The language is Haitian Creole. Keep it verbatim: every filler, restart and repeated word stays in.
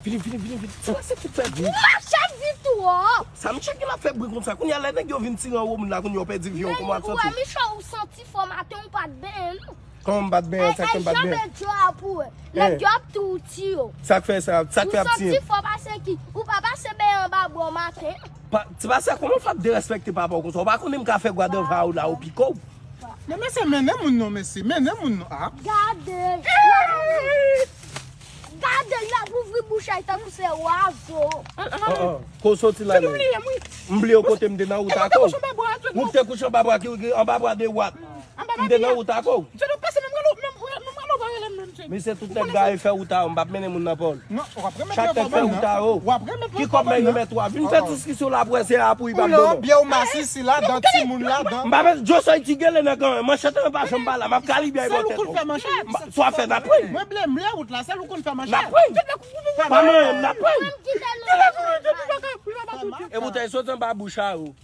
Vini, vini, vini, vini. Ti wè se ki fè vit. Ou mache vit twòp. Sa m tcheke l ap fè bri konsa. Kounye a lè nèg yo vin tire anwo moun la, kounye a w pèdi vye w, kòman w ap santi w? Michel, ou santi fò maten, ou pa t benyen non. Kòman m pa t benyen? Sa k fè m pa t benyen? Nèg yo ap tou ti yo. Sa k fè sa? Sa k fè ap tiye? Ou santi fò pase ki? Ou pa pase benyen anba bwa maten. Ti pase kòman w ap derespekte papa w konsa? Ou pa konnen m ka fè gwa devan ou la, ou pike w. Men mesye, mennen moun non, mesye, mennen moun non. Ah. Gade. Gade, l ap ouvri bouch a l tankou se wazo. An, an, an. Ko w soti la menm? M bliye w kote m te nan wout akoz. Ou te kouche anba bwa ki anba bwa de wat. M te nan wout akoz. Misye tout nèg gaye fè wout a yo, m p ap mennen moun nan pa w. Chak nèg fè wout a yo. Ki kòb mèt remèt ou a? Vin fè diskisyon la pou wè se a pou li p ap donnen. Byen ou masisi ladan, timoun ladan. M pa bezwen Josoy ti gele nan kan manchèt an pa janm pa la, m ap kalibyay bò tèt ou. Sa w ap fè n ap pran. Mwen ble m lè wout la, sèl ou konn fè manchèt. N ap pran. Pa manyen m, n ap pran. E pou tèl sot anba bouch a ou.